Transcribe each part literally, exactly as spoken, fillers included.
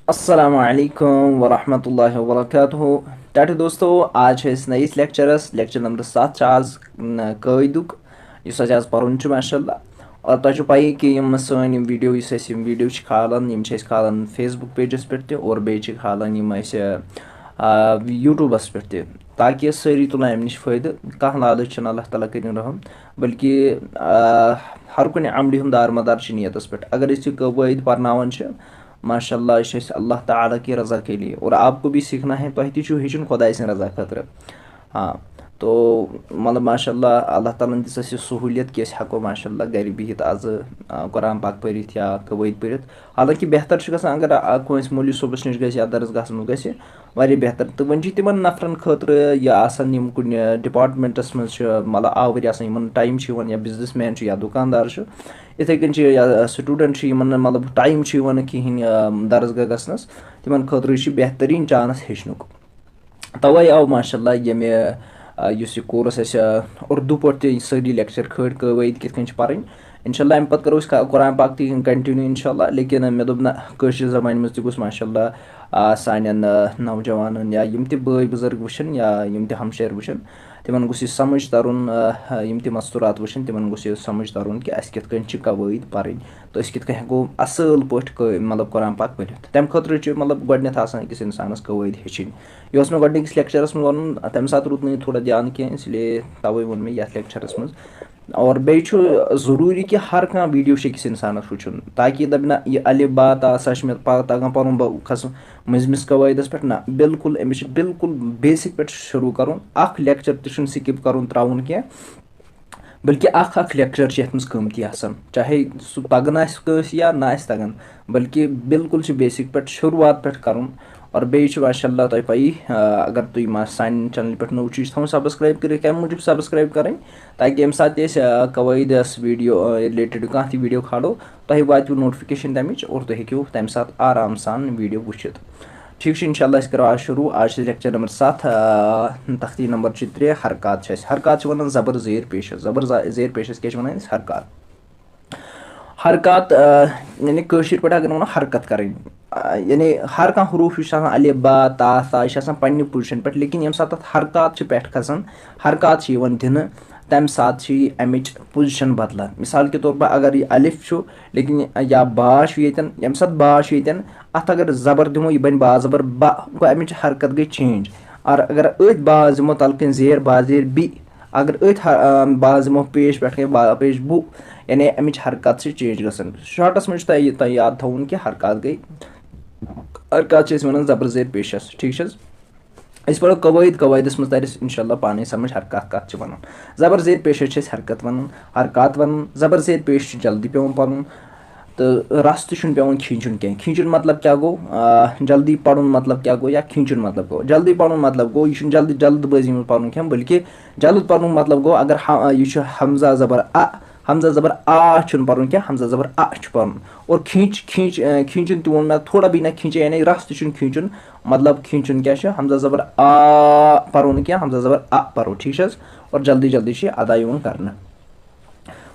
السلام علیکم ورحمۃ اللہ وبرکاتہ۔ ٹاٹھے دوستو، آز چھِ أسۍ نٔیِس لیکچرس، لیکچر نمبر ستھ چھُ آز، ن-، قٲعدُک، یُس اَسہِ آز پَرُن چھُ، ماشاء اللہ۔ اور تۄہہِ چھُو پَیی کہِ یِم سٲنۍ یِم ویٖڈیو، یُس أسۍ یِم ویٖڈیو چھِ کھالان، یِم چھِ أسۍ کھالان Facebook پیجَس پٮ۪ٹھ تہِ، اور بیٚیہِ چھِ کھالان یِم أسۍ، آ، YouTubeَس پٮ۪ٹھ تہِ، تاکہِ سٲری تُلن اَمہِ نِش فٲیدٕ۔ کانٛہہ لالٕچ چھِنہٕ، اللہ تعالیٰ کٔرِنۍ رحم، بلکہِ، آ، ہر کُنہِ عملہِ ہُنٛد دارمدار چھِ نیتَس پٮ۪ٹھ۔ اگر أسۍ یہِ قٲعدٕ پَرناوان چھِ، ماشاء اللہ، یہِ چھِ اَسہِ اللہ تعالیٰ کی رضا کے لیے، اور آپ کو بھی سیکھنا ہے، تۄہہِ تہِ چھُو ہیٚچھُن خۄداے سٕنٛدِ رضا خٲطرٕ۔ ہاں، تو مطلب، ماشاء اللہ، اللہ تعالیٰ ہَن دِژ اَسہِ یہِ سہوٗلیت کہِ أسۍ ہٮ۪کو، ماشاء اللہ، گَرِ بِہِتھ آزٕ، آ، قرآن پاک پٔرِتھ یا قٲعدٕ پٔرِتھ۔ حالانکہِ بہتر چھُ گژھان، اگر، آ، کٲنٛسہِ مولوی صٲبَس نِش گژھِ یا درسگاہَس منٛز گژھِ، واریاہ بہتر۔ تہٕ وۄنۍ چھِ تِمَن نفرَن خٲطرٕ یہِ آسان، یِم کُنہِ ڈِپارٹمنٹَس منٛز چھِ، مطلب، آوٕرۍ آسان، یِمَن ٹایم چھُ یِوان، یا بِزنِس مین چھُ یا دُکاندار چھُ، یِتھَے کٔنۍ چھِ یا، آ، سٹوٗڈنٛٹ چھِ، یِمَن نہٕ، مطلب، ٹایم چھُ یِوان نہٕ کِہیٖنۍ، آ، درسگاہ گژھنَس، تِمَن خٲطرٕ چھِ بہتریٖن چانس ہیٚچھنُک۔ توے آو، ماشاء اللہ، ییٚمہِ، آ، یُس یہِ کورس اَسہِ، آ، اردو پٲٹھۍ تہِ سٲری لیکچر کھٲلۍ، قٲعدٕ کِتھ کٔنۍ چھِ پَرٕنۍ۔ انشاء اللہ، اَمہِ پَتہٕ کَرو أسۍ کا-، قرآن پاک تہِ continue، انشاء اللہ۔ لیکن، آ، مےٚ دوٚپ، نہ، کٲشِر زبانہِ منٛز تہِ گوٚژھ، ماشاء اللہ، آ، سانٮ۪ن، آ، نوجوانَن یا یِم تہِ بٲے بُزرگ وٕچھن یا یِم تہِ ہمشیر وٕچھن، تِمن گوٚژھ یہِ سمجھ تَرُن، آ، یِم تہِ مستوٗرات وٕچھن، تِمن گوٚژھ یہِ سمجھ تَرُن کہِ اَسہِ کِتھ کٔنۍ چھِ قوٲعد پَرٕنۍ تہٕ أسۍ کِتھ کٔنۍ ہٮ۪کو اَصٕل پٲٹھۍ قٲ-، مطلب، قرآن پاک پٔرِتھ۔ تَمہِ خٲطرٕ چھُ، مطلب، گۄڈٕنٮ۪تھ آسان أکِس اِنسانَس قوٲعد ہیٚچھِنۍ۔ یہِ اوس مےٚ گۄڈٕنِکِس لیکچرَس منٛز وَنُن، تَمہِ ساتہٕ روٗد نہٕ یہِ تھوڑا دیان کینٛہہ، اس لیے تَوَے ووٚن مےٚ یَتھ لیکچرَس منٛز۔ اور بیٚیہِ چھُ ضروٗری کہِ ہر کانٛہہ ویٖڈیو چھُ أکِس اِنسانَس وٕچھُن، تاکہِ یہِ دَپہِ نہ، یہِ الف با تا سا چھِ مےٚ پَتہ تَگان پَرُن، بہٕ کھَسہٕ مٔنٛزمِس قواعدَس پٮ۪ٹھ۔ نہ، بالکل، أمِس چھِ بالکل بیسِک پٮ۪ٹھ شروٗع کَرُن۔ اَکھ لیکچر تہِ چھُنہٕ سِکِپ کَرُن، ترٛاوُن کینٛہہ۔ بلکہِ اکھ اکھ لیکچر چھُ یتھ منٛز قۭمتی آسان، چاہے سُہ تگان آسہِ کٲنٛسہِ یا نہ آسہِ تگان، بلکہِ بالکل چھُ بیسک پٮ۪ٹھ، شروٗعات پٮ۪ٹھ کرُن۔ اور بیٚیہِ چھُ ماشاء اللہ تۄہہِ پَیی، آ، اگر تُہۍ ما-، سانہِ چینلہِ پٮ۪ٹھ نوٚو چھِو، یہِ چھُ تھاوُن سبسکرایب کٔرِتھ۔ کَمہِ موٗجوٗب سبسکرایب کرٕنۍ؟ تاکہِ ییٚمہِ ساتہٕ تہِ أسۍ، آ، قوٲعدس ویٖڈیو، آ، رِلیٹڈ کانٛہہ تہِ ویٖڈیو کھالو، تۄہہِ واتوٕ نوٹفکیشن تَمِچ اور تُہۍ ہیٚکِو تَمہِ ساتہٕ آرام سان ویٖڈیو وٕچھِتھ۔ ٹھیٖک چھُ، انشاءاللہ أسۍ کرو آز شروٗع۔ آز چھُ لیکچر نمبر ستھ، آ، تختی نمبر چھِ ترٛےٚ، حرکات چھِ اَسہِ۔ حرکات چھِ وَنان زبر زیر پیشس۔ زبر ز-، زیر پیشس کیٛاہ چھِ وَنان أسۍ؟ حرکات۔ حرکات، آ، یعنی کٲشِر پٲٹھۍ اگر وَنو حرکت کَرٕنۍ، آ، یعنی ہر کانٛہہ حروٗف یُس چھُ آسان، الف، با، تا، ثا، یہِ چھُ آسان پننہِ پوزیشن پٮ۪ٹھ، لیکن ییٚمہِ ساتہٕ تَتھ حرکات چھِ پٮ۪ٹھ کھسان، حرکات چھِ یِوان دِنہٕ، تَمہِ ساتہٕ چھِ یہِ اَمِچ پوزیشن بدلان۔ مثال کے طور پر اگر یہِ الف چھُ، لیکن یا با چھُ ییٚتٮ۪ن، ییٚمہِ ساتہٕ با چھُ ییٚتٮ۪ن، اَتھ اگر زبر دِمو، یہِ بَنہِ با زبر بہ، گوٚو اَمِچ حرکت گٔے چینج۔ اور اگر أتھۍ باہَس دِمو تَلہٕ کِنۍ زیر، با زیر بی، اگر أتھۍ ہا-، آ، باہَس دِمو پیش پٮ۪ٹھ کَنۍ با پیش بُ، یعنی اَمِچ حرکت چھِ چینج گژھان۔ شارٹَس منٛز چھُ تۄہہِ یہِ، تۄہہِ یاد تھاوُن کہِ حرکات گٔے، حرکات چھِ أسۍ وَنان زبر زیر پیشَس، ٹھیٖک چھِ حظ؟ أسۍ پَرو قواعد، قواعدَس منٛز تَرِ اَسہِ اِنشاء اللہ پانَے سَمٕجھ حرکات کَتھ چھِ وَنان۔ زبر زیر پیشَس چھِ أسۍ حرکت وَنان، حرکات وَنان۔ زبر زیر پیش چھُ جلدی پٮ۪وان پَرُن۔ تہٕ رَس تہِ چھُنہٕ پٮ۪وان کھینچُن کینٛہہ۔ کھینچُن مطلب کیٛاہ گوٚو؟ آ، جلدی پَرُن مطلب کیٛاہ گوٚو یا کھینچُن مطلب گوٚو؟ جلدی پَرُن مطلب گوٚو، یہِ چھُنہٕ جلدی، جلد بٲزی منٛز پَرُن کینٛہہ، بلکہِ جلد پَرنُک مطلب گوٚو، اگر ہا-، یہِ چھُ ہمزہ زبر اَ، ہمزہ زبر آ چھُنہٕ پَرُن کینٛہہ، ہمزہ زبر اَ چھُ پَرُن۔ اور کھینچ، کھینچ، آ، کھینچُن تہِ ووٚن مےٚ، تھوڑا بیٚیہِ نہ کھینچے، یعنی رَس تہِ چھُنہٕ کھینچُن۔ مطلب کھینچُن کیٛاہ چھُ؟ ہمزہ زبر آ پَرو نہٕ کینٛہہ، ہمزہ زبر اَ پَرو، ٹھیٖک چھِ حظ؟ اور جلدی جلدی چھِ یہِ ادا یِوان کرنہٕ۔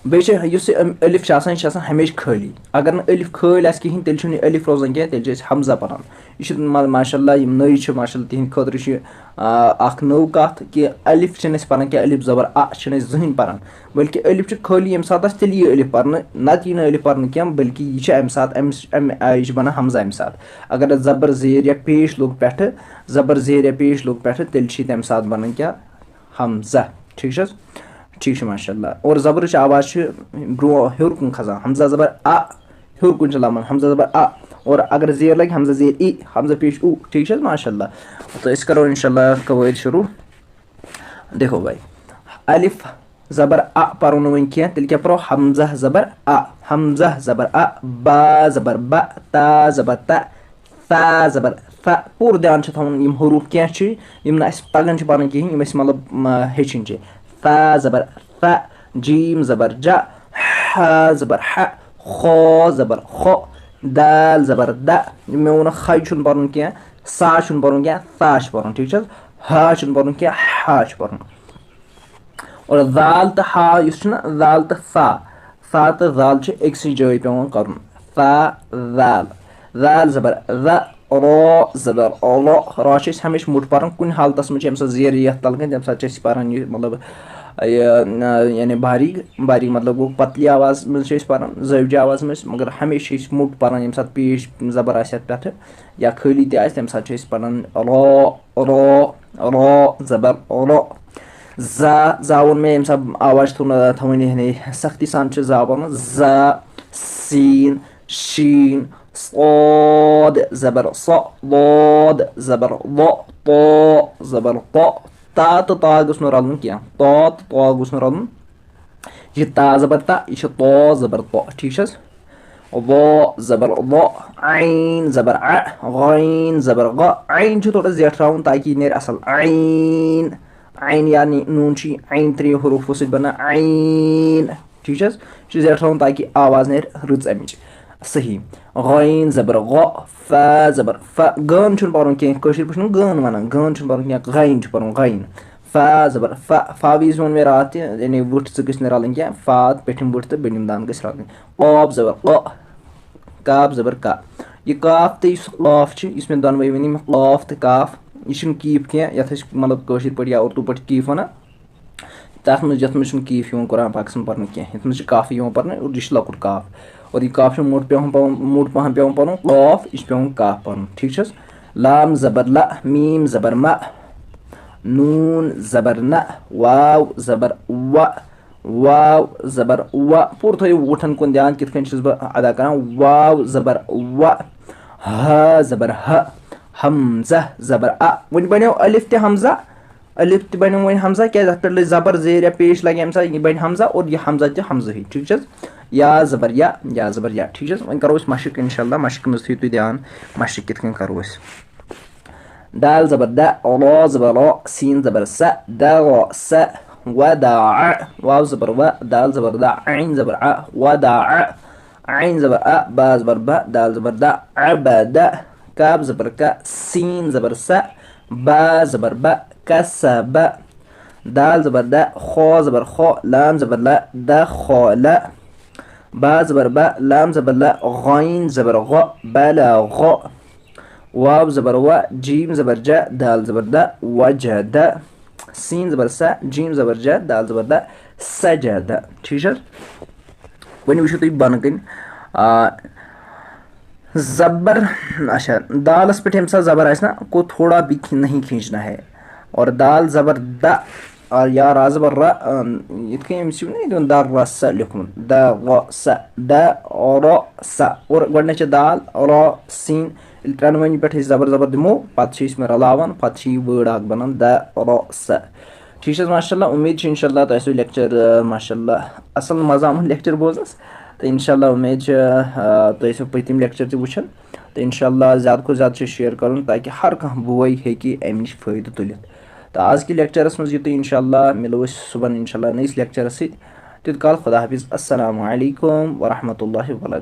بیٚیہِ چھِ یُس یہِ أم-، الف چھِ آسان، یہِ چھِ آسان ہمیشہِ خٲلی۔ اگر نہٕ الف خٲلی آسہِ کِہیٖنۍ، تیٚلہِ چھُنہٕ یہِ الف روزان کینٛہہ، تیٚلہِ چھِ أسۍ ہمزہ پَران۔ یہِ چھِ ما-، ماشاء اللہ، یِم نٔوۍ چھِ، ماشاء اللہ، تِہِنٛدِ خٲطرٕ چھِ، آ، اَکھ نٔو کَتھ کہِ الف چھِنہٕ أسۍ پَران کینٛہہ، الف زبر اَ چھِنہٕ أسۍ زٕہٕنۍ پَران، بلکہِ الف چھِ خٲلی ییٚمہِ ساتہٕ آسہِ، تیٚلہِ یی الف پَرنہٕ، نَتہٕ یی نہٕ الف پَرنہٕ کینٛہہ، بلکہِ یہِ چھِ اَمہِ ساتہٕ، اَمہِ، اَمہِ آیہِ چھِ بَنان ہمزہ اَمہِ ساتہٕ۔ اگر زبر زیر یا پیش لوٚگ پٮ۪ٹھٕ، زبر زیر یا پیش لوٚگ پٮ۪ٹھٕ، تیٚلہِ چھِ یہِ تَمہِ ساتہٕ بَنان کیٛاہ؟ ہمزہ۔ ٹھیٖک چھِ حظ؟ ٹھیٖک چھُ، ماشاء اللہ۔ اور زبرٕچ آواز چھِ برٛونٛہہ ہیوٚر کُن کھسان۔ ہمزہ زبر اَ، ہیوٚر کُن چھِ لَمان۔ ہمزہ زبر اَ۔ اور اگر زیر لَگہِ، ہمزہ زیر ای، ہمزہ پیش اُ۔ ٹھیٖک چھِ حظ؟ ماشاء اللہ۔ تہٕ أسۍ کَرو اِنشاء اللہ قواعد شروٗع۔ دیکھو بھائی، الف زبر اَ پَرو نہٕ وۄنۍ کینٛہہ، تیٚلہِ کیٛاہ پَرو؟ ہمزہ زبر اَ، ہمزہ زبر اَ، با زبر بَ، تا زبر تَ، ثا زبر ث۔ پوٗرٕ دیان چھُ تھاوُن، یِم حروٗف کینٛہہ چھِ، یِم نہٕ اَسہِ تَگان چھِ پَرٕنۍ کِہیٖنۍ، یِم اَسہِ مطلب، م، ہیٚچھِنۍ چھِ۔ ثا زبر ث، جیم زبر جا، حا زبر حا، خا زبر خا، دال زبر دا۔ مےٚ ووٚن نہٕ خا چھُنہٕ پَرُن کینٛہہ، سا چھُنہٕ پَرُن کینٛہہ، ثا چھُ پَرُن، ٹھیٖک چھِ حظ؟ ہا چھُنہٕ پَرُن کینٛہہ، ہا چھُ پَرُن۔ اور ذال تہٕ ہا یُس چھُنہ، ذال تہٕ ثا، ثا تہٕ ذال چھُ أکسٕے جایہِ پٮ۪وان کَرُن۔ ثا، ذال، ذال زبر ذ، را زبر را۔ را چھِ أسۍ ہمیشہِ موٚٹ پَران کُنہِ حالتَس منٛز، چھِ ییٚمہِ ساتہٕ زیٖر یَتھ تَل گٔے، تَمہِ ساتہٕ چھِ أسۍ پَران یہِ، مطلب، یہِ، نہ، یعنی باریٖک، باریٖک مطلب گوٚو پتلی آواز منٛز چھِ أسۍ پَران، زٲوجہِ آواز منٛز، مگر ہمیشہِ چھِ أسۍ موٚٹ پَران ییٚمہِ ساتہٕ پیش زبر آسہِ اَتھ پٮ۪ٹھٕ یا خٲلی تہِ آسہِ، تَمہِ ساتہٕ چھِ أسۍ پَران را، را، را، زبر را۔ زا، زا ووٚن مےٚ ییٚمہِ ساتہٕ آواز چھِ تھاوُن، تھاوٕنۍ یعنی سختی سان چھِ زا پَرُن، زا، سیٖن، شیٖن، صاد زبر ص، ضاد زبر ض، طا زبر طا۔ تا تہٕ تا گوٚژھ نہٕ رَلُن کینٛہہ، تا تہٕ تا گوٚژھ نہٕ رَلُن۔ یہِ چھِ تا زبر تا، یہِ چھِ طا زبر طا، ٹھیٖک چھِ حظ؟ وا زبر وا، عین زبر ع، غین زبر غ۔ عین چھُ تھوڑا زیٹھراوُن تاکہِ یہِ نیرِ اَصٕل۔ عین، عین یا نی-، نوٗن چھُ یہِ عین ترٛیٚیو حروٗفو سۭتۍ بَنان۔ عین، ٹھیٖک چھِ حظ؟ یہِ چھُ زیٹھراوُن تاکہِ آواز نیرِ رٕژ اَمِچ۔ صحیح۔ غین زبر غ، فا زبر ف۔ غٲن چھُنہٕ پَرُن کینٛہہ، کٲشِر پٲٹھۍ چھِنہٕ غٲن وَنان، غٲن چھُنہٕ پَرُن کینٛہہ، غین چھُ پَرُن غین۔ فا زبر ف، فا وِزِ ووٚن مےٚ راتھ تہِ، یعنی وٕٹھ زٕ گٔژھۍ نہٕ رَلٕنۍ کینٛہہ، فا پیٚٹھِم وٕٹھ تہٕ بٔنِم دَنٛد گٔژھۍ رَلٕنۍ۔ قاف زبر ق، کاف زبر کا۔ یہِ کاف تہٕ یُس قاف چھُ، یُس مےٚ دۄنوَے ؤنۍ، یِم قاف تہٕ کاف، یہِ چھُنہٕ کیٖف کینٛہہ، یَتھ أسۍ مطلب کٲشِر پٲٹھۍ یا اُردو پٲٹھۍ کیٖف وَنان۔ تَتھ منٛز، یَتھ منٛز چھُنہٕ کیٖف یِوان قرآن پاکَس منٛز پَرنہٕ کینٛہہ، یَتھ منٛز چھِ کافٕے یِوان پَرنہٕ اور یہِ چھُ لۄکُٹ کاف۔ اور یہِ کاف چھُ موٚٹ پٮ۪وان پَرُن، موٚٹ پَہَن پٮ۪وان پَرُن، قاف، یہِ چھُ پٮ۪وان کاف پَرُن، ٹھیٖک چھِ حظ؟ لام زبر لَ، میٖم زبر مَ، نوٗن زبر نَ، واو زبر وَ، واو زبر وَ۔ پوٗرٕ تھٲیِو وُٹھَن کُن دھیان، کِتھ کٔنۍ چھُس بہٕ ادا کران۔ واو زبر وَ، ہا زبر ہَ، ہمزہ زبر اَ۔ وۄنۍ بَنیو الف تہِ ہمزہ، الف تہِ بَنیو وۄنۍ ہمزہ، کیٛازِ اَتھ پٮ۪ٹھ لٔج زبر زیٖر یا پیش لَگہِ اَمہِ ساتہٕ، یہِ بَنہِ ہمزہ اور یہِ ہمزہ تہِ ہمزٕے، ٹھیٖک چھِ حظ؟ یا زبر یا، یا زبر یا، ٹھیٖک چھِ حظ؟ وۄنۍ کَرو أسۍ مَشٕق اِنشاء اللہ، مَشٕق منٛز تھٲیِو تُہۍ دھیان، مَشٕق کِتھ کٔنۍ کَرو أسۍ۔ دال زبر دَ، را زبر را، سیٖن زبر سَ، دَ را سَ، وَ دا ع، واو زبر وَ، دال زبر دَ، عین زبر ع، وَ دا ع، عین زبر اَ، با زبر بَ، دال زبر دَ، ع ب دَ، کاف زبر کَ، سیٖن زبر سَ، با زبر بَ، کَ سَ بَ، دال زبر دَ، خا زبر خَ، لام زبر لَ، دَ خا لَ، با زبر بَ، لام زبر لَ، غین زبر غَ، بَ لا غَ، واو زبر وَ، جیم زبر جَ، دال زبر دَ، وَ جَ دَ، سیٖن زبر سَ، جیم زبر جَ، دال زبر دَ، سَ جَ دَ۔ ٹھیٖک چھِ حظ؟ وۄنۍ وٕچھِو تُہۍ بۄنہٕ کَنۍ، آ، زبر، اچھا، دالَس پٮ۪ٹھ ییٚمہِ ساتہٕ زبر آسہِ نہ، کو تھوڑا بھی کھی-، نہیں کھینچنا ہے۔ اور دال زبر دَ، اور یا را زبر رَ، اَم، یِتھ کٔنۍ أمِس چھُ نہ ییٚتہِ وۄنۍ دَ رَ سَ لیوٚکھمُت، دَ رَ سَ، دَ رَ سَ۔ اور گۄڈٕنٮ۪تھ چھِ دال، را، سیٖن، ییٚلہِ ترٛٮ۪نوٕنی پٮ۪ٹھ أسۍ زبر زبر دِمو، پَتہٕ چھِ أسۍ یِمَے رَلاوان، پَتہٕ چھِ یہِ word اَکھ بَنان، دَ رَ سَ۔ ٹھیٖک چھِ حظ، ماشاء اللہ، اُمید چھِ اِنشاء اللہ تۄہہِ آسیو lecture، آ، ماشاء اللہ، اَصٕل مَزٕ آمُت lecture بوزنَس۔ تہٕ اِنشاء اللہ اُمید چھِ، آ، تُہۍ ٲسِو پٔتِم lecture تہِ وٕچھان۔ تہٕ اِنشاء اللہ زیادٕ کھۄتہٕ زیادٕ چھِ share کَرُن تاکہِ ہر کانٛہہ بوے ہیٚکہِ اَمہِ نِش فٲیدٕ تُلِتھ۔ تہٕ آز کہِ lectureَس منٛز یُتُے، اِنشاء اللہ مِلو أسۍ صُبحن اِنشاء اللہ نٔیِس lectureَس سۭتۍ۔ تیوٗت کال خدا حافظ، السلام علیکم ورحمۃ اللہ وبرکاتہ۔